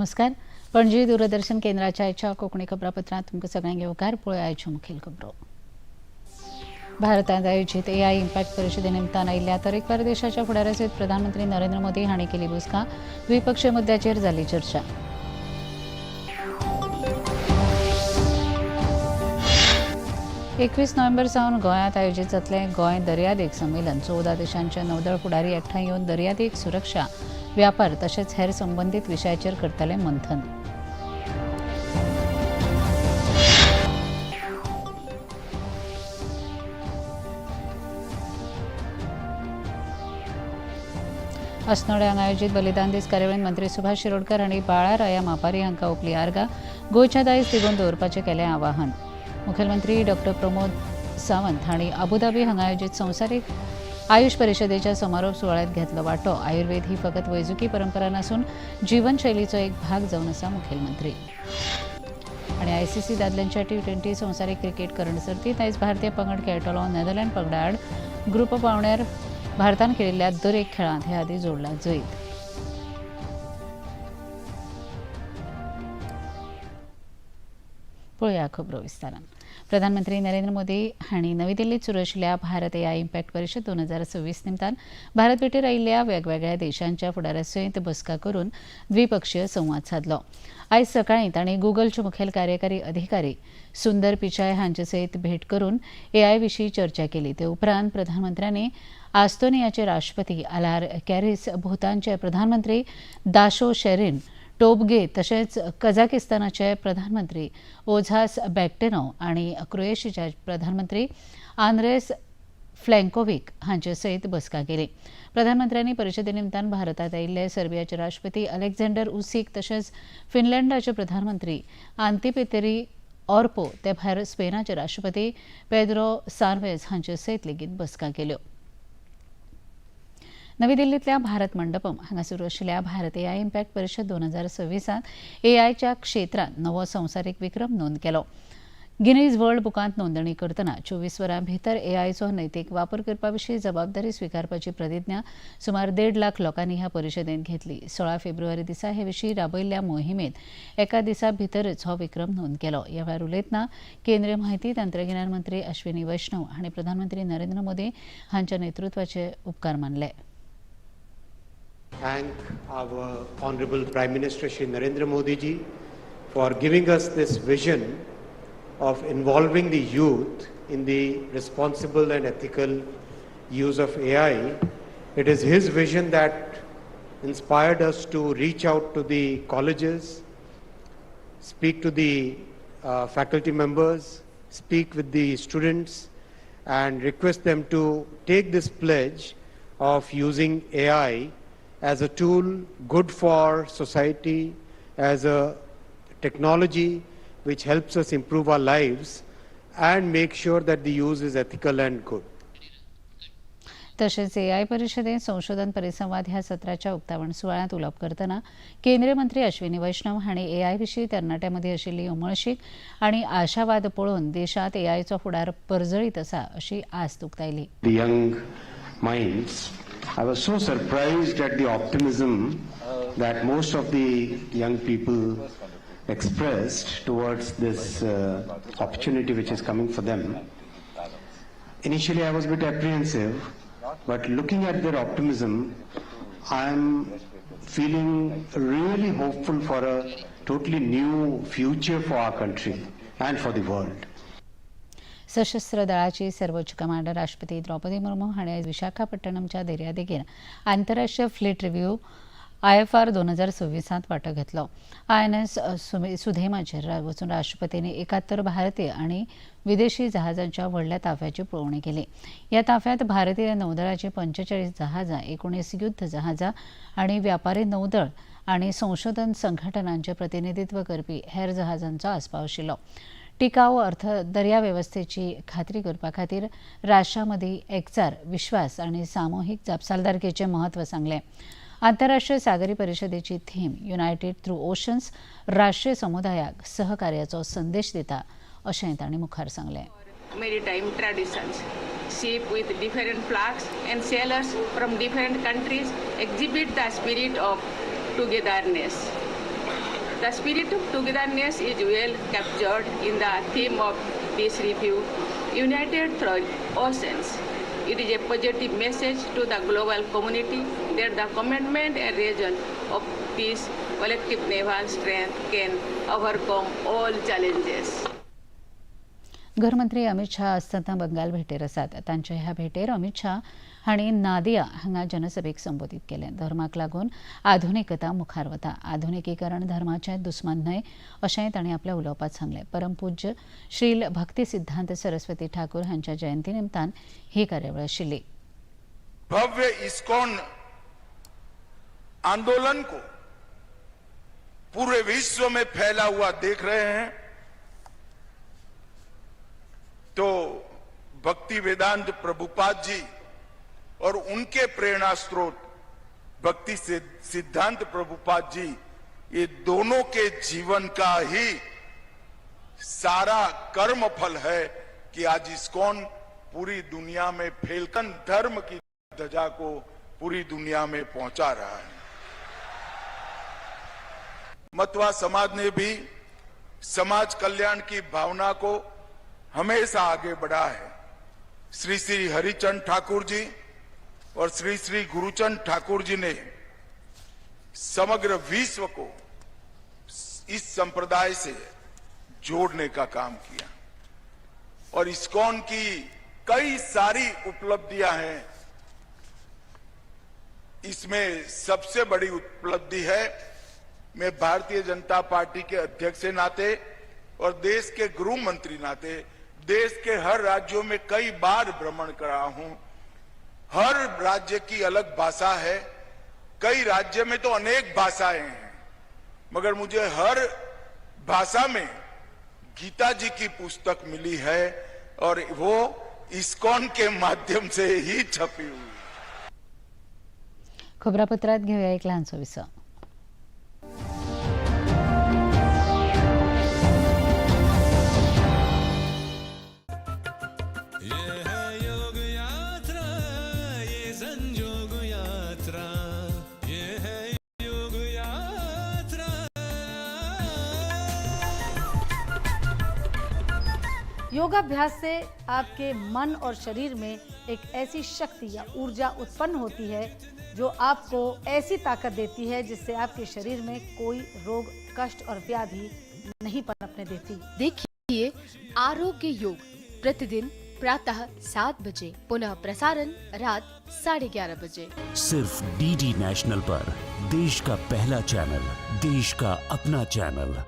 नमस्कार. पणजी दूरदर्शन केंद्राच्या आयच्या कोंकणी खबरापत्रांत तुमकां सगळ्यांक येवकार. पळय आयच्यो मुखेल खबरो. भारतांत आयोजीत एआय इम्पॅक्ट परिशदे निमतान आयिल्ल्या तरेकवार देशाच्या फुडाऱ्या सयत प्रधानमंत्री नरेंद्र मोदी हांणी केली बसका. द्विपक्षीय मुद्द्याचेर जाली चर्चा. 21 नोव्हेंबर सावन गोंयांत आयोजीत जातलें गोंय दर्यादेग संमेलन. 14 देशांचे नौदळ फुडारी एकठांय येवन दर्यादेग सुरक्षा, व्यापार तशेंच हेर संबंदीत विशयाचेर करतले मंथन. अस्नोडें हांगा आयोजीत बलिदान दीस कार्यावळींत मंत्री सुभाष शिरोडकर हांणी बाळा राया मापारी हांकां ओपली आर्गां. गोंयच्या दायज तिगोवन दवरपाचें केलें आवाहन. मुखेलमंत्री डॉक्टर प्रमोद सावंत हांणी अबुधाबी हांगा आयोजीत संवसारीक आयुष परिशदेच्या समारोप सुवाळ्यांत घेतलो वांटो. आयुर्वेद ही फकत वैजकी परंपरा नासून जीवनशैलीचो एक भाग जावन आसा, मुखेलमंत्री. आनी आयसीसी दादल्यांच्या टी20 संवसारीक क्रिकेट करंड सर्तींत आयज भारतीय पंगड खेळटलो नेदरलँड पंगडा आड. ग्रुप पावंड्यार भारतान खेळिल्ल्या दरेक खेळांत हे आदीं जोडला जैत. पळोवया खबरो विस्तारान. प्रधानमंत्री नरेंद्र मोदी हांणी नवी दिल्लीत सुरू आशिल्ल्या भारत एआय इम्पॅक्ट परिशद 2026 निमतान भारत भेटेर आयिल्ल्या वेगवेगळ्या देशांच्या फुडाऱ्या सयत बसका करून द्विपक्षीय संवाद सादलो. आयज सकाळीं तांणी गुगलचे मुखेल कार्यकारी अधिकारी सुंदर पिचाय हांचे सयत भेट करून एआय विशीं चर्चा केली. ते उपरांत प्रधानमंत्र्यांनी आस्तोनियाचे राष्ट्रपती आलार कॅरिस, भूतानचे प्रधानमंत्री दाशो शेरीन टोबगे तशेंच कझाकिस्तानाचे प्रधानमंत्री ओझास बॅक्टेनोव आनी क्रोएशियाचे प्रधानमंत्री आंद्रेस फ्लँकोविक हांचे सयत बसका केली. प्रधानमंत्र्यांनी परिशदे निमतान भारतांत आयिल्ले सर्बियाचे राष्ट्रपती अलेक्झांडर उसीक तशेंच फिनलँडाचे प्रधानमंत्री आंतिपेतेरी ऑर्पो, ते भायर स्पेनाचे राष्ट्रपती पेद्रो सार्वेज हांचे सयत लेगीत बसका केल्यो. नवी दिल्लींतल्या भारत मंडपम हांगा सुरू आशिल्ल्या भारत एआय इम्पॅक्ट परिशद 2026 एआयच्या क्षेत्रांत नवो संवसारीक विक्रम नोंद केलो. गिनीज वर्ल्ड बुकांत नोंदणी करतना 24 वरां भितर एआयचो नैतीक वापर करपा विशीं जबाबदारी स्विकारपाची प्रतिज्ञा सुमार 1.5 लाख लोकांनी ह्या परिशदेंत घेतली. 16 फेब्रुवारी दिसा हे विशीं राबयल्ल्या मोहिमेंत एका दिसा भितरच हो विक्रम नोंद केलो. ह्या वेळार उलयतना केंद्रीय म्हायती तंत्रगिन्यान मंत्री अश्विनी वैष्णव हांणी प्रधानमंत्री नरेंद्र मोदी हांच्या नेतृत्वाचे उपकार मानले. Thank our Honorable Prime Minister Shri Narendra Modi ji for giving us this vision of involving the youth in the responsible and ethical use of AI. It is his vision that inspired us to reach out to the colleges, speak to the faculty members, speak with the students, and request them to take this pledge of using AI as a tool good for society, as a technology which helps us improve our lives and make sure that the use is ethical and good. तशेंच AI परिशदेत संशोधन परिसंवाद ह्या सत्राच्या उक्तावण सुवाळ्यांत उलोवप करतना केंद्रीय मंत्री अश्विनी वैष्णव हांणी एआय विशीं तरणाट्यां मदीं आशिल्ली उमळशीक आनी आशावाद पळोवन देशांत एआयचो फुडार परजळीत आसा अशी आस्त उक्तायली. The young minds, I was so surprised at the optimism that most of the young people expressed towards this opportunity which is coming for them. Initially, I was a bit apprehensive, but looking at their optimism, I am feeling really hopeful for a totally new future for our country and for the world. सशस्त्र दळाची सर्वोच्च commander राष्ट्रपती द्रौपदी मुर्मू हांणी आयज विशाखापट्टणमच्या दर्यादेगेर आंतरराष्ट्रीय fleet review आयएफआर 2026 वांटो घेतलो. INS सुधेमाचेर वचून राष्ट्रपतींनी 71 भारतीय आनी विदेशी जहाजांच्या व्हडल्या ताफ्याची पळोवणी केली. ह्या ताफ्यांत भारतीय नौदळाची 45 जहाजां, 19 युद्ध जहाजां आनी व्यापारी नौदळ आनी संशोधन संघटनांचें प्रतिनिधित्व करपी हेर जहाजांचो आस्पाव आशिल्लो. टिकाऊ अर्थ दर्या वेवस्थेची खात्री करपा खातीर राष्ट्रां मदीं एकचार, विश्वास आनी सामुहीक जापसालदारकेचें म्हत्व सांगलें. आंतरराष्ट्रीय सागरी परिशदेची थीम युनायटेड थ्रू ओशन्स राष्ट्रीय समुदायाक सहकार्याचो संदेश दिता अशें तांणी मुखार सांगलें. Maritime traditions. Ship with different flags and sailors from different countries exhibit the spirit of togetherness. The spirit of togetherness is well captured in the theme of this review, United Through Oceans. It is a positive message to the global community that the commitment and resolve of this collective naval strength can overcome all challenges. घरमंत्री Amit Shah आसतना बंगाल भेटेर आसात. तांच्या ह्या भेटेर अमित शाह हांणी नादिया हांगा जनसभेक संबोधीत केलें. धर्माक लागून आधुनिकता मुखार वता. आधुनिकीकरण धर्माचें दुस्मान न्हय अशेंय तांणी आपल्या उलोवपांत सांगलें. परमपूज्य श्रील भक्ती सिद्धांत सरस्वती ठाकूर हांच्या जयंती निमतान ही कार्यावळ आशिल्ली. भव्य इस्कॉन आंदोलन को पूरे विश्व में फैला हुआ देख रहे हैं, तो भक्ति वेदांत प्रभुपाद जी और उनके प्रेरणा स्रोत भक्ति सिद्धांत प्रभुपाद जी, ये दोनों के जीवन का ही सारा कर्म फल है कि आज इस्कॉन पूरी दुनिया में फैलकर धर्म की ध्वजा को पूरी दुनिया में पहुंचा रहा है. मतवा समाज ने भी समाज कल्याण की भावना को हमेशा आगे बढ़ा है. श्री श्री हरिचंद ठाकुर जी और श्री श्री गुरुचंद ठाकुर जी ने समग्र विश्व को इस संप्रदाय से जोड़ने का काम किया और इस्कॉन की कई सारी उपलब्धियां हैं. इसमें सबसे बड़ी उपलब्धि है, मैं भारतीय जनता पार्टी के अध्यक्ष के नाते और देश के गृह मंत्री नाते देश के हर राज्यों में कई बार भ्रमण करा हूं. हर राज्य की अलग भाषा है, कई राज्य में तो अनेक भाषाएं हैं, मगर मुझे हर भाषा में गीता जी की पुस्तक मिली है और वो इस्कॉन के माध्यम से ही छपी हुई. खबरापत्रात घेऊया एक ल्हानसो विसव. ये है योग यात्रा, ये संजोग यात्रा, ये है योग यात्रा. योगाभ्यास से आपके मन और शरीर में एक ऐसी शक्ति या ऊर्जा उत्पन्न होती है जो आपको ऐसी ताकत देती है जिससे आपके शरीर में कोई रोग, कष्ट और व्याधि नहीं पनपने देती. देखिए आरोग्य योग प्रतिदिन प्रातः 7 बजे, पुनः प्रसारण रात 11:30 बजे. सिर्फ डीडी नेशनल पर, देश का पहला चैनल, देश का अपना चैनल.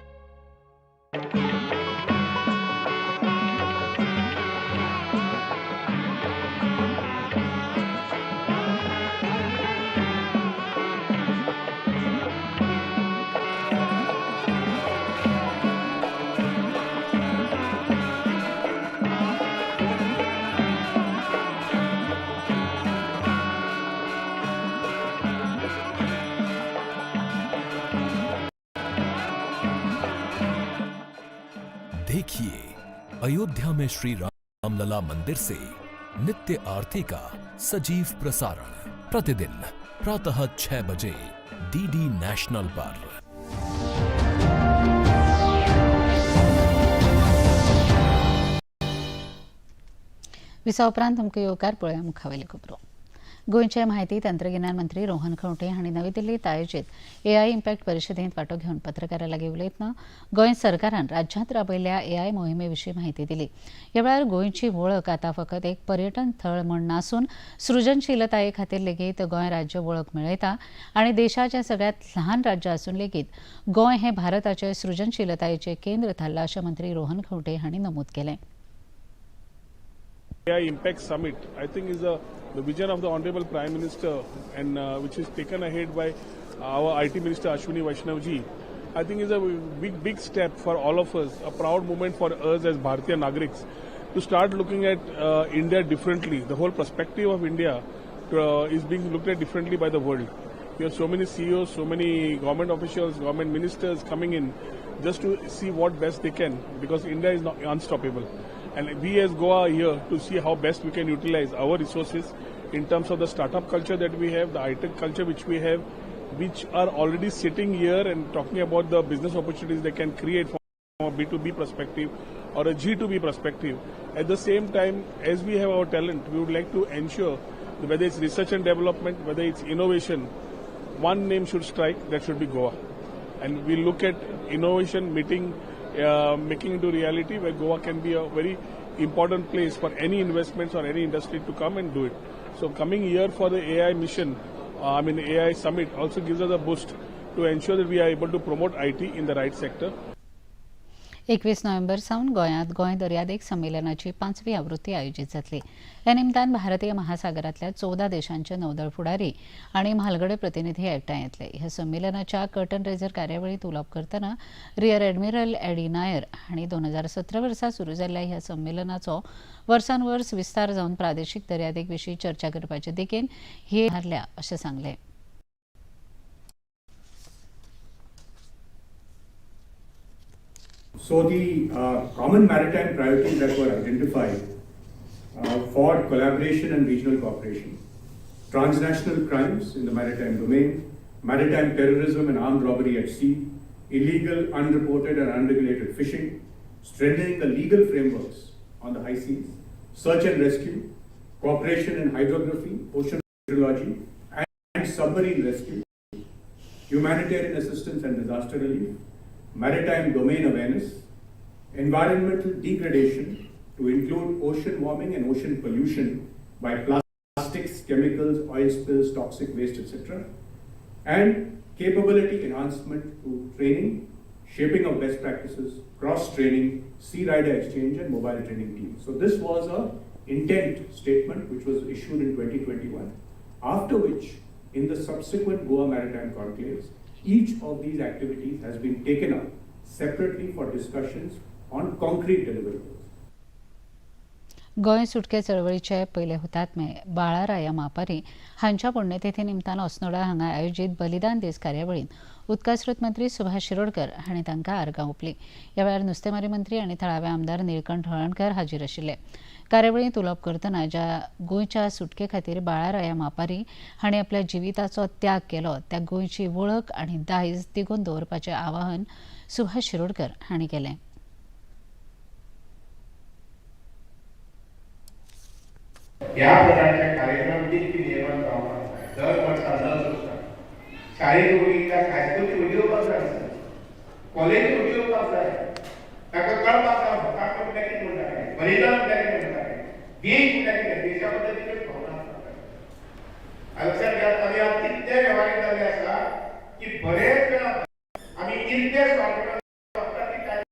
देखिए अयोध्या में श्री रामलला मंदिर से नित्य आरती का सजीव प्रसारण प्रतिदिन प्रातः 6 बजे डीडी नेशनल पर. विसा उपरांत तुमकां येवकार. पळोवया मुखावेल्यो खबरो. गोंयचे म्हायती तंत्रगिन्यान मंत्री रोहन खंवटे हांणी नवी दिल्लीत आयोजीत एआय इम्पॅक्ट परिशदेंत वांटो घेवन पत्रकारां लागीं उलयतना गोंय सरकारान राज्यांत राबयल्ल्या एआय मोहिमे विशीं म्हायती दिली. ह्या वेळार गोंयची वळख आतां फकत एक पर्यटन थळ म्हूण नासून सृजनशीलताये खातीर लेगीत गोंय राज्य वळख मेळयता आनी देशाचें सगळ्यांत ल्हान राज्य आसून लेगीत गोंय हें भारताचें सृजनशीलतायेचें केंद्र थारलां अशें मंत्री रोहन खंवटे हांणी नमूद केलें. AI Impact Summit, I think, is the vision of the Honorable Prime Minister and which is taken ahead by our IT Minister Ashwini Vaishnav ji. I think is a big, big step for all of us, a proud moment for us as Bharatiya Nagriks to start looking at India differently. The whole perspective of India is being looked at differently by the world. We have so many CEOs, so many government officials, government ministers coming in just to see what best they can, because India is not unstoppable. And we as Goa are here to see how best we can utilize our resources in terms of the startup culture that we have, the IT culture which we have, which are already sitting here and talking about the business opportunities they can create from a B2B perspective or a G2B perspective. At the same time, as we have our talent, we would like to ensure that whether it's research and development, whether it's innovation, one name should strike, that should be Goa. And we look at innovation meeting, making into reality, where Goa can be a very important place for any investments or any industry to come and do it. So coming here for the AI mission, AI summit also gives us a boost to ensure that we are able to promote IT in the right sector. 21 November सावन गोंयांत गोंय दर्यादेग संमेलनाची 5वी आवृत्ती आयोजीत जातली. ह्या निमतान भारतीय महासागरांतल्या 14 देशांचे नौदळ फुडारी आनी म्हालगडे प्रतिनिधी एकठांय येतले. ह्या संमेलनाच्या कर्टन रेझर कार्यावळींत उलोवप करतना रियर एडमिरल एडी नायर हांणी 2017 वर्सा सुरू जाल्ल्या ह्या संमेलनाचो वर्सान वर्स विस्तार जावन प्रादेशीक दर्यादेग विशीं चर्चा करपाचे दिकेन ही थारल्या अशें सांगलें. So the common maritime priorities that were identified for collaboration and regional cooperation: transnational crimes in the maritime domain, maritime terrorism and armed robbery at sea, illegal, unreported and unregulated fishing, strengthening the legal frameworks on the high seas, search and rescue, cooperation in hydrography, ocean hydrology and submarine rescue, humanitarian assistance and disaster relief, maritime domain awareness, environmental degradation to include ocean warming and ocean pollution by plastics, chemicals, oil spills, toxic waste, etc., and capability enhancement through training, shaping of best practices, cross-training, sea rider exchange, and mobile training teams. So this was a intent statement which was issued in 2021, after which in the subsequent Goa Maritime Conclaves, each of these activities has been taken up separately for discussions on concrete deliverables. Goa सुटके चळवळीचे पयले हुतात्मे बाळाराया मापारी हांच्या पुण्यतिथी निमतान अस्नोडा हांगा आयोजीत बलिदान दीस कार्यावळींत उदकास्रोत मंत्री सुभाष शिरोडकर हांणी तांकां आर्गां ओंपली. ह्या वेळार नुस्तेमारी मंत्री आनी थळावे आमदार निळकंठ हळर्णकर हाजीर आशिल्ले. कार्यावळींत उलोवप करतना ज्या गोंयच्या सुटके खातीर बाळाराया मापारी हांणी आपल्या जिविताचो त्याग केलो त्या गोंयची वळख आनी दायज तिगोवन दवरपाचें आवाहन सुभाष शिरोडकर हांणी केलें. ह्या प्रकारचे कार्यक्रम नित्य नियमान जावपाक जाय, दर वर्सा न चुकता. शाळेंत भुरगीं हायस्कुलची भुरगीं येवपाक जाय, कॉलेजी भुरगीं येवपाक जाय, ताका कळपाक जाय हुतात्मे म्हणल्यार कितें म्हणटा तें, बलिदान म्हणल्यार कितें म्हणटा तें, देश म्हणल्यार कितें, देशा बद्दल कितें भावना आसता. लक्षात घेयात, आमी आज कितले वेव्हारीक जाल्ले आसा की बरेच वेळा आमी इतले स्वार्थी की काय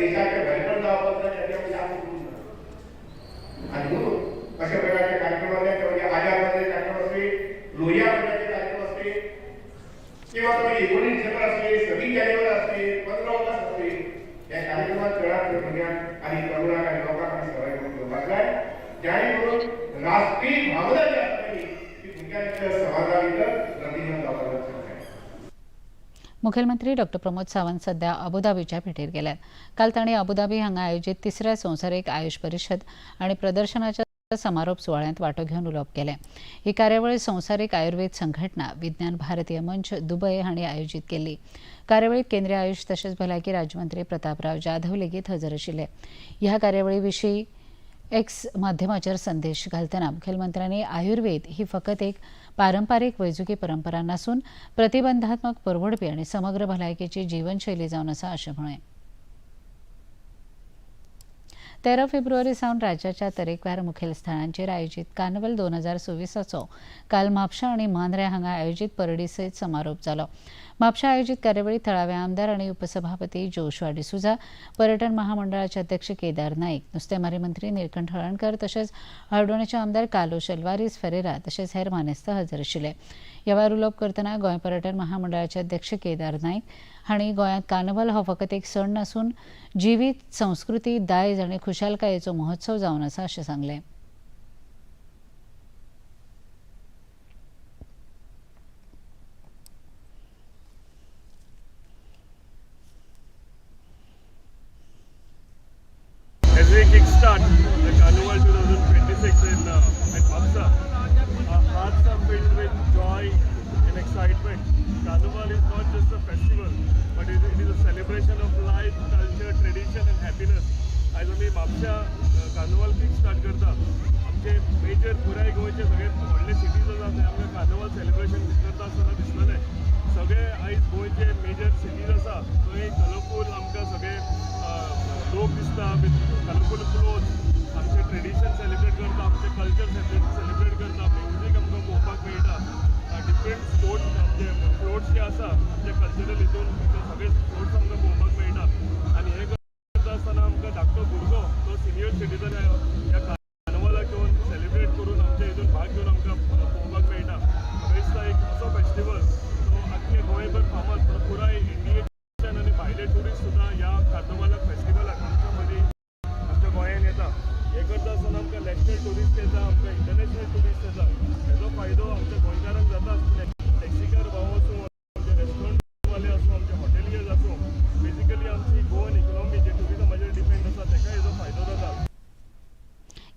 देशाचे बरेपण जावपाक जाय ताचे आमी याद करूंक ना. आनी म्हणून अशा प्रकारचे कार्यक्रम आसले, म्हणजे आझाद कार्यक्रम असले, लोहिया मंडळाचे कार्यक्रम असले, किंवा तुम्ही 19 डिसेंबर असले, 26 जानेवारी असले, 15 ऑगस्ट असले, या कार्यक्रमात चडात चड भुरग्यांक आनी तरुणांक आनी लोकांक आमी सहभागी करून घेवपाक जाय, जेणे करून राष्ट्रीय भावना जी आसा ती भुरग्यांच्या समाजा भितर प्रतिबिंब जावपाक जाय. मुखेलमंत्री डॉ प्रमोद सावंत सध्या अबुधाबीच्या भेटीर गेल्यात. काल तांणी अबुधाबी हांगा आयोजीत तिसऱ्या संवसारीक आयुष परिशद आनी प्रदर्शनाच्या समारोप सुवाळ्यांत वांटो घेवन उलोवप केलें. ही कार्यावळ संवसारीक आयुर्वेद संघटना विज्ञान भारतीय मंच दुबय हांणी आयोजीत केल्ली. कार्यावळीत केंद्रीय आयुष तशेंच भलायकी राज्यमंत्री प्रतापराव जाधव लेगीत हजर आशिल्ले. ह्या कार्यावळी विशीं एक्स माध्यमाचेर संदेश घालतना मुखेलमंत्र्यांनी आयुर्वेद ही फकत एक पारंपारीक वैजकी परंपरा नासून प्रतिबंधात्मक परवडपी आनी समग्र भलायकेची जीवनशैली जावन आसा अशें म्हळें. 13 फेब्रुवारी सावन राज्याच्या तरेकवार मुखेल स्थळांचेर आयोजीत कार्निवल 2026 काल म्हापशा आनी मांद्रे हांगा आयोजीत परडी सयत समारोप जालो. म्हापशा आयोजीत कार्यावळीत थळावे आमदार आनी उपसभापती जोशुआ डिसुझा, पर्यटन महामंडळाचे अध्यक्ष केदार नाईक, नुस्तेमारी मंत्री निळकंठ हळर्णकर तशेंच हळदोणेचे आमदार कार्लोश अल्वारीस फेरेरा तशेंच हेर मानेस्त हजर आशिल्ले. ह्या वेळार उलोवप करतना गोंय पर्यटन महामंडळाचे अध्यक्ष केदार नाईक हांणी गोंयांत कार्निवल हो फकत एक सण नासून जिवीत, संस्कृती, दायज आनी खुशालकायेचो महोत्सव जावन आसा अशें सांगलें. As we kickstart the Carnival 2026 in at Mapsa, our hearts are filled with joy, and excitement. Carnival is not just a festival, but it is a celebration of life, culture, tradition and happiness. आयज आमी म्हापशा carnival kick start करता. आमचे major पुराय गोंयचे सगळे व्हडले cities आसा थंय आमकां कार्निवाल सेलिब्रेशन करता आसतना दिसतलें. सगळे आयज गोंयचे मेजर सिटीज आसा थंय कलरफूल आमकां सगळे लोक दिसता विथ कलरफूल क्लोथ. आमचे ट्रेडिशन सेलिब्रेट करता, आमचे कल्चर सेलिब्रेट करता. म्युजीक आमकां पळोवपाक मेळटा. डिफरंट स्पोर्ट्स, आमचे फ्लोट्स जे आसा आमचे कल्चरल हितून ते सगळे फ्लोट्स आमकां पळोवपाक मेळटा. आनी हें करता आसतना आमकां धाकटो भुरगो तो सिनियर सिटीजन ह्या कार्नवालाक येवन सेलिब्रेट करून आमच्या हितून भाग घेवन आमकां पळोवपाक मेळटा. म्हाका दिसता एक असो फेस्टिवल तो आख्खे गोंयभर फामाद, पूण पुराय इंडियेच्यान आनी भायले ट्युरिस्ट सुद्दां ह्या कार्नवालाक फेस्टिवलाक आमच्या मदीं आमच्या गोंयान येता. हें करता आसतना आमकां नॅशनल ट्युरिस्ट येता, आमकां इंटरनॅशनल ट्युरिस्ट येता. हेजो फायदो आमच्या गोंयकारांक जाताच, पूण टॅक्सीकार भाव आसूं, आमचे रेस्टॉरंटवाले आसूं, आमचे हॉटेलियर्स आसूं, बेजिकली आमची गोवन इकॉनॉमी जे ट्युरिजमाचेर डिपेंड आसा तेका हेजो फायदो जाता.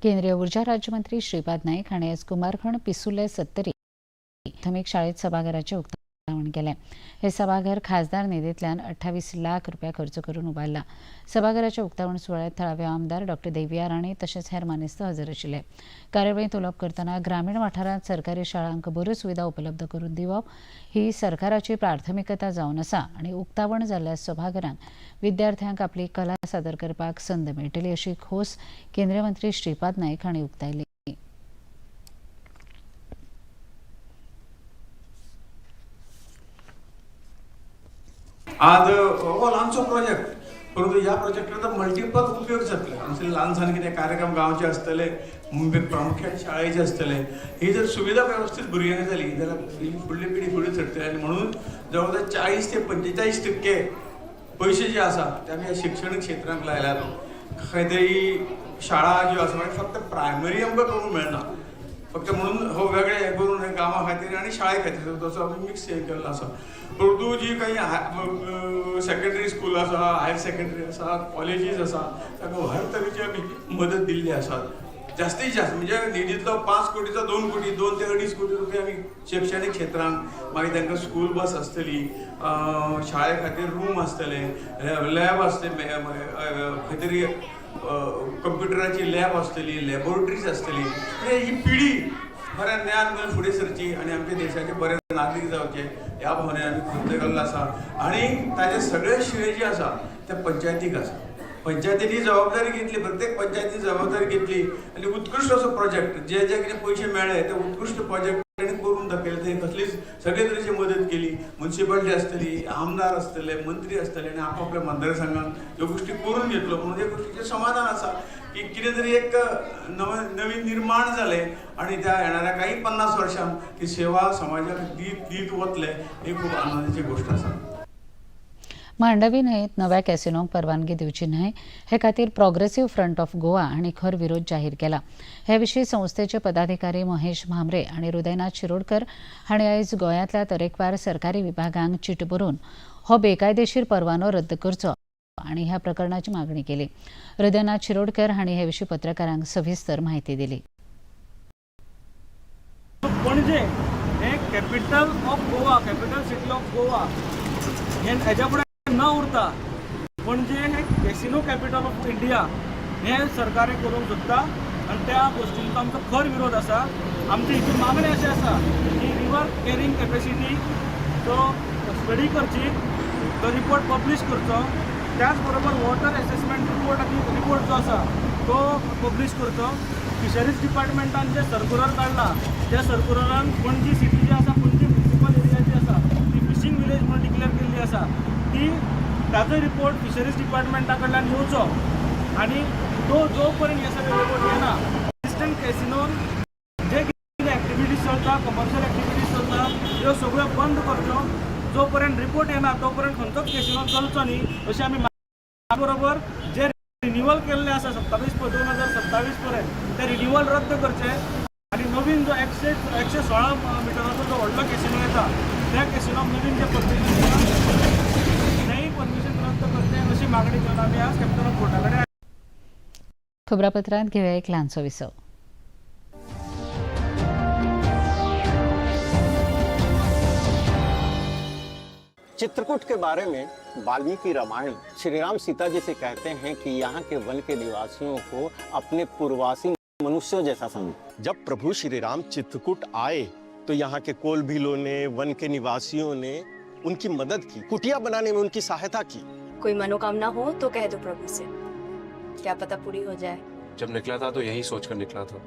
केंद्रीय ऊर्जा राज्यमंत्री श्रीपाद नाईक हांणी आयज कुमारखण पिसुर्ले सत्तरी प्राथमिक शाळेत सभाघराचें उक्तावण केलें. हे सभाघर खासदार निधींतल्यान 28 लाख रुपया खर्च करून उबारला. सभाघराच्या उक्तावण सुवाळ्यात थळावे आमदार डॉक्टर देविया राणे तशेंच हेर मानेस्त हजर आशिल्ले. कार्यावळींत उलोवप करतना ग्रामीण वाठारांत सरकारी शाळांक बऱ्यो सुविधा उपलब्ध करून दिवप ही सरकाराची प्राथमिकता जावन आसा आनी उक्तावण जाल्ल्या सभाघरांत विद्यार्थ्यांक आपली कला सादर करपाक संद मेळटली अशी खोस केंद्रीय मंत्री श्रीपाद नाईक हांणी उक्तायली. आज हो ल्हानसो प्रोजेक्ट, परंतु ह्या प्रोजेक्टाचो मल्टिपल उपयोग जातले. हांगासर ल्हान सान कितें कार्यक्रम गांवचे आसतले, प्रामुख्यान शाळेचे आसतले. ही जर सुविधा व्यवस्थीत भुरग्यांक जाली जाल्यार फुडली पिढी फुडें सरतली. आनी म्हणून जवळ जवळ 40 ते 45% पयशे जे आसा ते आमी ह्या शिक्षणीक क्षेत्रांत लायल्यात. खंय तरी शाळा ज्यो आसा, मागीर फक्त प्रायमरी आमकां करूंक मेळना, फक्त म्हणून हो वेगळे हें करून गांवा खातीर आनी शाळे खातीर तसो आमी मिक्स हें केल्लो आसा. परंतु जी काही सेकेंडरी स्कूल आसा, हायर सेकेंडरी आसा, कॉलेजीस आसा, तांकां हर तरेची आमी मदत दिल्ली आसा. जास्तीत जास्त म्हणजे निधींतलो 5 कोटीचो 2 कोटी, 2 ते 2.5 कोटी रुपया आमी शिक्षणीक क्षेत्रांत, मागीर तांकां स्कूल बस आसतली, शाळे खातीर रूम आसतले, लॅब आसतले, खंय तरी कंप्युटराची लॅब आसतली, लॅबोरेटरीज आसतली. म्हणजे ही पिढी बरें ज्ञान घेवन फुडें सरची आनी आमच्या देशाचे बरे नागरीक जावचे ह्या भावनेन आमी कृत्य केल्लो आसा. आनी ताजें सगळें श्रेय जें आसा तें पंचायतीक आसा. पंचायतीनी जबाबदारी घेतली, प्रत्येक पंचायतीन जबाबदारी घेतली आनी उत्कृश्ट असो प्रोजेक्ट, जे जे कितें पयशे मेळ्ळे ते उत्कृश्ट प्रोजेक्ट ताणें करून दाखयले. थंय कसलीच सगळे तरेची मदत केली. मुन्सिपालिटी आसतली, आमदार आसतले, मंत्री आसतले आनी आपापल्या मतदारसंघान ह्यो गोश्टी करून घेतलो. म्हणून ह्या गोश्टीचें समाधान आसा की कितें तरी एक नवीन निर्माण जालें आनी त्या येणाऱ्या काही 50 वर्सांक ती सेवा समाजाक दीत दीत वतले, ही खूब आनंदाची गोश्ट आसा. मांडवी न्हंयेत नव्या कॅसिनोंक परवानगी दिवची न्हय हे खातीर प्रोग्रेसिव्ह फ्रंट ऑफ गोवा हांणी खर विरोध जाहीर केला. हे विशीं संस्थेचे पदाधिकारी महेश म्हांबरे आनी हृदयनाथ शिरोडकर हांणी आयज गोंयांतल्या तरेकवार सरकारी विभागांक चीट बरोवन हो बेकायदेशीर परवानो रद्द करचो आनी ह्या प्रकरणाची मागणी केली. हृदयनाथ शिरोडकर हांणी हे विशीं पत्रकारांक सविस्तर म्हायती दिली. पणजे हे capital of Goa, capital city of Goa हे हेज्या फुडें न उरता पणजे हे कॅसिनो कॅपिटल ऑफ इंडिया हें सरकार हें करूंक सोदता आनी त्या गोश्टींचो आमचो खर विरोध आसा. आमची हितून मागणी अशी आसा की रिवर कॅरिंग कॅपेसिटी तो स्टडी करची, तो रिपोर्ट पब्लीश करचो. त्याच बरोबर वॉटर एसेसमेंट रिपोर्ट आनी रिपोर्ट जो आसा तो पब्लीश करचो. फिशरीज डिपार्टमेंटान जे सर्कुलर काडला त्या सर्कुलरान पणजी सिटी जी आसा, पणजी म्युनिसिपल एरिया जी आसा ती फिशींग विलेज म्हणून डिक्लेअर केल्ली आसा, ती ताजो रिपोर्ट फिशरीज डिपार्टमेंटा कडल्यान येवचो आनी तो जो पर्यंत हे सगळे रिपोर्ट येना इस्टर्न कॅसिनोन जे कितें एक्टिविटीज चलता, कमर्शियल एक्टिविटीज चलता, ह्यो सगळ्यो बंद करच्यो. जो पर्यंत रिपोर्ट येना तो पर्यंत खंयचोच कॅसिनो चलचो न्ही अशें आमी बरोबर जे रिन्युअल केल्लें आसा 27/2027 पर्यंत ते रिन्युअल रद्द करचें आनी नवीन जो 116 मिटराचो जो व्हडलो कॅसिनो येता त्या कॅसिनोक नवीन जे परमिशन दिलां तेंय परमिशन रद्द करचें अशी मागणी घेवन आमी आज कॅप्टन ऑफ पोर्टा कडेन. खबरापत्रांत घेवया एक ल्हानसो विसव. चित्रकूट के बारे में वाल्मीकि रामायण श्री राम सीता जी से कहते हैं कि यहाँ के वन के निवासियों को अपने पूर्ववासी मनुष्यों जैसा समझो। जब प्रभु श्री राम चित्रकूट आए तो यहाँ के कोल भीलों ने, वन के निवासियों ने उनकी मदद की, कुटिया बनाने में उनकी सहायता की। कोई मनोकामना हो तो कह दो प्रभु से, क्या पता पूरी हो जाए। जब निकला था तो यही सोचकर निकला था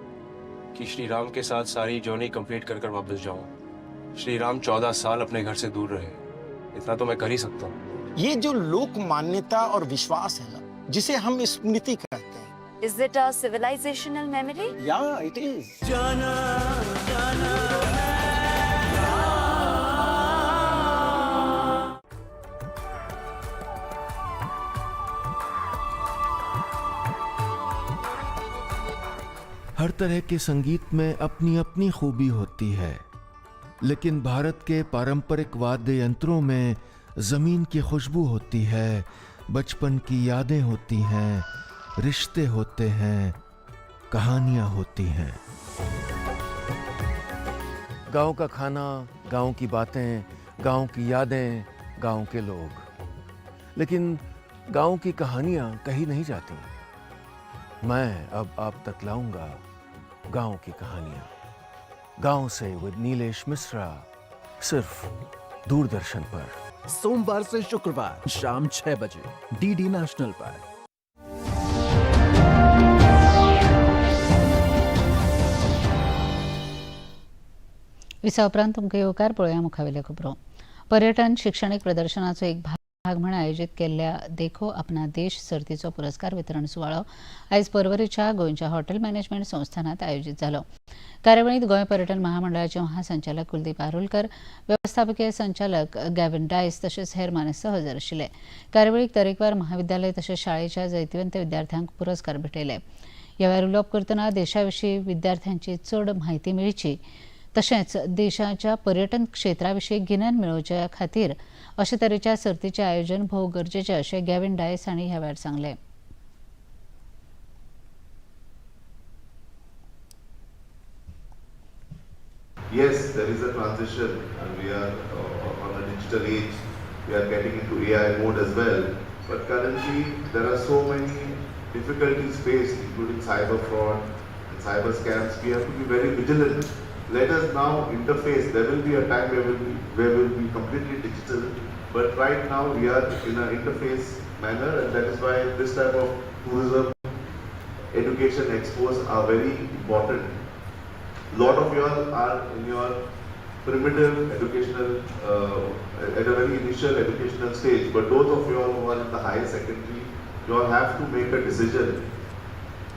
कि श्री राम के साथ सारी जर्नी कंप्लीट कर कर वापस जाऊं। श्री राम 14 साल अपने घर से दूर रहे, इतना तो मैं कर ही सकता हूँ। ये जो लोक मान्यता और विश्वास है ना, जिसे हम स्मृति कहते हैं। Is it a civilizational memory? Yeah, it is. जाना जाना। हर तरह के संगीत में अपनी अपनी खूबी होती है, लेकिन भारत के पारंपरिक वाद्य यंत्रों में ज़मीन की खुशबू होती है, बचपन की यादें होती हैं, रिश्ते होते हैं, कहानियाँ होती हैं। गांव का खाना, गांव की बातें, गांव की यादें, गांव के लोग। लेकिन गांव की कहानियाँ कहीं नहीं जाती। मैं अब आप तक लाऊंगा गांव की कहानियाँ। गांव से विद नीलेश मिश्रा, सिर्फ दूरदर्शन पर। सोमवार से शुक्रवार शाम 6 बजे डीडी नेशनल पर। विसा उपरांत तुमकां येवकार. पळोवया मुखावेल्यो खबरो. पर्यटन शिक्षणीक प्रदर्शनाचो एक भाग म्हण आयोजीत केल्ल्या देखो अपना देश सर्तीचो पुरस्कार वितरण सुवाळो आयज पर्वरीच्या गोंयच्या हॉटेल मॅनेजमेंट संस्थानात आयोजीत जालो. कार्यावळींत गोंय पर्यटन महामंडळाचे महासंचालक कुलदीप आरोलकर, वेवस्थापकीय संचालक गॅव्हिन डायस तशेंच हेर मानेस्त हजर आशिल्ले. कार्यावळीक तरेकवार महाविद्यालय तशेंच शाळेच्या जैतिवंत विद्यार्थ्यांक पुरस्कार भेटयले. ह्या वेळार उलोवप करतना देशा विशीं विद्यार्थ्यांची चड म्हायती मेळची तशेंच देशाच्या पर्यटन क्षेत्रा विशीं गिन्यान मेळोवच्या खातीर अशे तरेच्या सर्तीचें आयोजन भोव गरजेचें अशें गॅव्हिन डायस हांणी ह्या वेळार सांगलें. Yes, there is a transition and we are on a digital age. We are getting into AI mode as well. But currently there are so many difficulties faced, including cyber fraud and cyber scams. We have to be very vigilant. Let us now interface. There will be a time where we will be completely digital, but right now we are in an interface manner, and that is why this type of tourism education expos are very important. Lot of you all are in your primitive educational, at a very initial educational stage, but those of you all who are in the higher secondary, you all have to make a decision.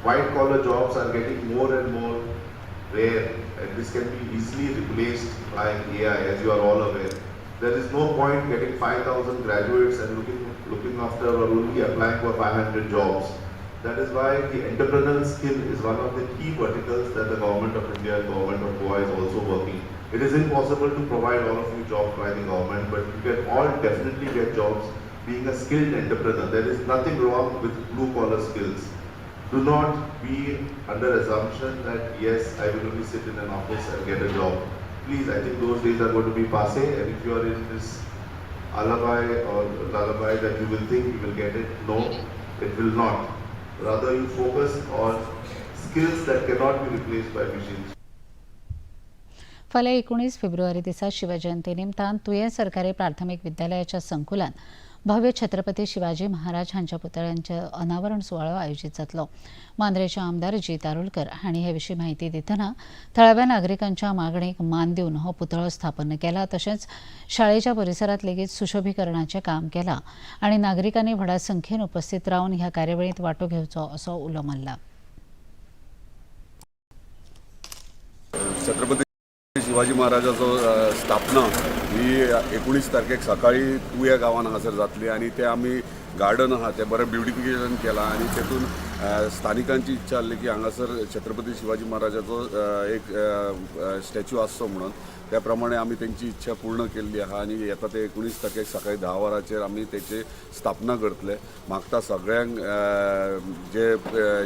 White collar jobs are getting more and more rare, and this can be easily replaced by AI, as you are all aware. There is no point getting 5,000 graduates and looking after or only applying for 500 jobs. That is why the entrepreneurial skill is one of the key verticals that the Government of India and Government of Goa is also working. It is impossible to provide all of you jobs by the government, but you can all definitely get jobs being a skilled entrepreneur. There is nothing wrong with blue collar skills. Do not be under assumption that yes, I will only sit in an office and get a job. Please, I think those days are going to be passe, and if you are in this alibi or lullaby that you will think you will get it, no, it will not. Rather, you focus on skills that cannot be replaced by machines. फाल्यां 19 फेब्रुवारी दिसा शिवजयंती निमतान तुयें सरकारी प्राथमीक विद्यालयाच्या संकुलान भव्य छत्रपती शिवाजी महाराज हांच्या पुतळ्यांचे अनावरण सुवाळो आयोजीत जातलो. मांद्रेचे आमदार जीत आरोलकर हांणी हे विशीं म्हायती दितना थळाव्या नागरिकांच्या मागणेक मान दिवन हो पुतळो स्थापन केला, तशेंच शाळेच्या परिसरात लेगीत सुशोभीकरणाचें काम केलां आनी नागरिकांनी व्हडा संख्येन उपस्थित रावन ह्या कार्यावळींत वांटो घेवचो असो उलो मारला. छत्रपती शिवाजी महाराजाचो स्थापना ही 19 तारखेक सकाळी तुया गांवान हांगासर जातली आनी ते आमी गार्डन आहा ते बरें ब्युटिफिकेशन केलां आनी तेतून स्थानिकांची इच्छा आसली की हांगासर छत्रपती शिवाजी महाराजाचो एक स्टॅच्यू आसचो म्हणून. त्या प्रमाणे आमी तेंची इच्छा पूर्ण केल्ली आहा आनी येता ते 19 तारखेक सकाळी 10 वरांचेर आमी तेची स्थापना करतले. मागता सगळ्यांक जे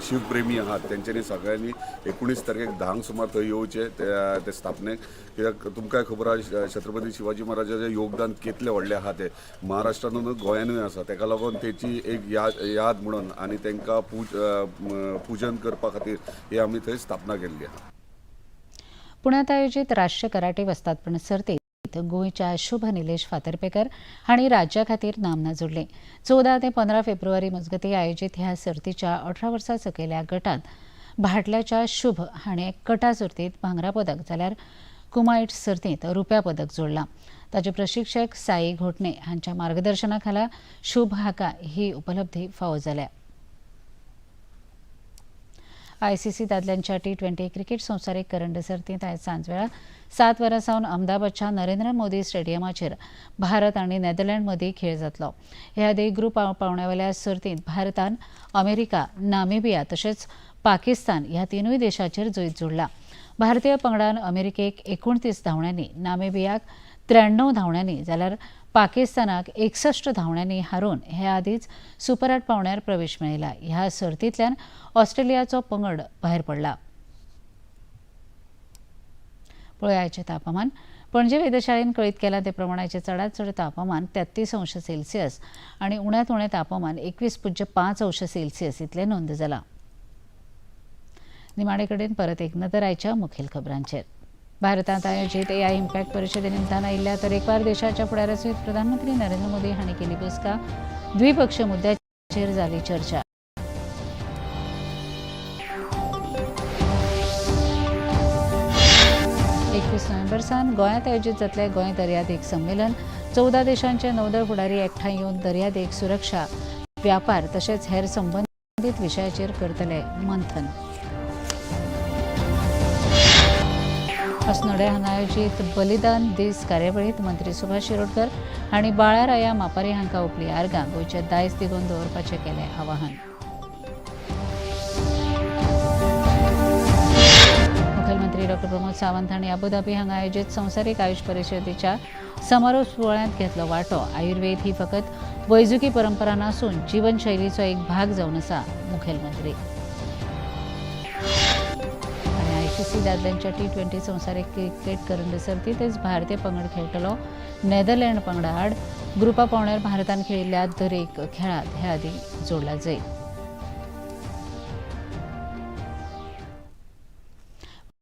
शिवप्रेमी आहात तेंच्यांनी सगळ्यांनी 19 तारखेक 10 सुमार थंय येवचे ते स्थापनेक, कित्याक तुमकांय खबर आहा छत्रपती शिवाजी महाराजाचें योगदान कितलें व्हडलें आहा तें महाराष्ट्रानूच गोंयानूय आसा. तेका लागून तेची एक याद म्हणून आनी तांकां पूजन करपा खातीर ही आमी थंय स्थापना केल्ली आहा. पुण्यात आयोजित राष्ट्रीय कराटे वस्तादपण सर्तीत गोंयच्या शुभ निलेश फातर्पेकर हांणी राज्या खातीर नामना जोडली. 14 ते 15 फेब्रुवारी मजगतीं आयोजित ह्या सर्तीच्या 18 वर्सां सकयल्या गटांत भाटल्याच्या शुभ हाणें कटा सर्तींत भांगरा पदक जाल्यार कुमायट सर्तींत रुप्या पदक जोडलां. ताचे प्रशिक्षक साई घोटणे हांच्या मार्गदर्शना खाला शुभ हाका ही उपलब्धी फावो जाल्या. आयसीसी दादल्यांच्या T20 cricket संवसारीक करंड सर्तींत आयज सांजवेळा 7 वरां सावन अहमदाबादच्या नरेंद्र मोदी स्टेडियमाचेर भारत आनी नेदरलँड मदीं खेळ जातलो. ह्या आदीं ग्रुप पावंड्यावेल्या सर्तींत भारतान अमेरिका, नामिबिया तशेंच पाकिस्तान ह्या तिनूय देशाचेर जैत जोडलां. भारतीय पंगडान अमेरिकेक 29 धांवड्यांनी, नामिबियाक 93 धांवड्यांनी जाल्यार पाकिस्तानाक 61 धांवड्यांनी हारोवन हे आदींच सुपर 8 पावंड्यार प्रवेश मेळयला. ह्या सर्तींतल्यान ऑस्ट्रेलियाचो पंगड भायर पडला. पळयाचें तापमान. पणजे वेधशाळेन कळीत केलां ते प्रमाणाचें चडांत चड तापमान 33 अंश सेल्सियस आनी उण्यांत उणें तापमान 21.5 अंश सेल्सियस इतलें नोंद जालां. निमाणे कडेन परत एक नदर आयच्या मुखेल खबरांचेर. भारतांत आयोजीत एआय इम्पॅक्ट परिशदे निमतान आयिल्ल्या तरेकवार देशाच्या फुडाऱ्या सयत प्रधानमंत्री नरेंद्र मोदी हांणी केली बसका. द्विपक्षीय मुद्द्याचेर जाली चर्चा. एकवीस नोव्हेंबर सावन गोंयांत आयोजीत जातलें गोंय दर्यादेग संमेलन. 14 देशांचे नौदळ फुडारी एकठांय येवन दर्यादेग सुरक्षा, व्यापार तशेंच हेर संबंदीत विशयाचेर करतले मंथन. अस्नोडें हांगा आयोजीत बलिदान दीस कार्यावळींत मंत्री सुभाष शिरोडकर हांणी बाळाराया मापारी हांकां ओंपली आर्गां. गोंयचें दायज तिगोवन दवरपाचें केलें आवाहन. मुखेलमंत्री डॉ प्रमोद सावंत हांणी अबुधाबी हांगा आयोजीत संवसारीक आयुष परिशदेच्या समारोप सुवाळ्यांत घेतलो वांटो. आयुर्वेद ही फकत वैजकी परंपरा नासून जीवनशैलीचो एक भाग जावन आसा, मुखेलमंत्री. आयसीसी दादल्यांच्या T20 संवसारीक क्रिकेट करंड सर्तींत भारतीय पंगड खेळटलो नेदरलँड पंगडा आड. ग्रुपा पावंड्यार भारतान खेळिल्ल्या दरेक खेळांत हे आदीं जोडला जैत.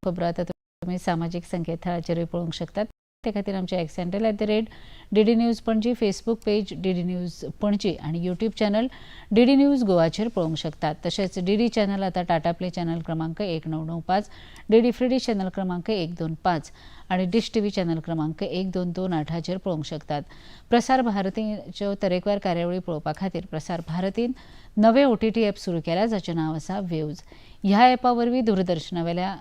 खबरो आतां तुमी सामाजीक संकेतथळाचेरूय पळोवंक शकतात. ते खातीर आमचे X handle @DD News Panaji, Facebook page DD News Panaji आनी यूट्यूब चॅनल DD news गोवाचेर पळोवंक शकतात. तशेंच DD channel आतां टाटा प्ले चॅनल क्रमांक 1995, DD free dish channel क्रमांक 125 आनी डिश टीव्ही चॅनल क्रमांक 1228चेर पळोवंक शकतात. प्रसार भारतीच्यो तरेकवार कार्यावळी पळोवपा खातीर प्रसार भारतीन नवे OTT app सुरू केला जाचें नांव आसा वेव्ज. ह्या ॲपा वरवीं दूरदर्शनावेल्या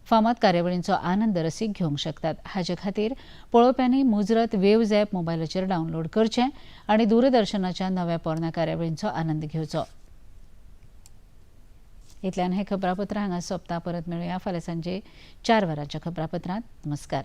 फामाद कार्यावळींचो आनंद रसीक घेवंक शकतात. हाजे खातीर पळोवप्यांनी मुजरत वेव्ज ॲप मोबायलाचेर डावनलोड करचें आनी दूरदर्शनाच्या नव्या पोरण्या कार्यावळींचो आनंद घेवचो. इतल्यान हें खबरापत्र हांगा सोंपता. परत मेळुया फाल्यां सांजे 4 वरांच्या खबरापत्रांत. नमस्कार.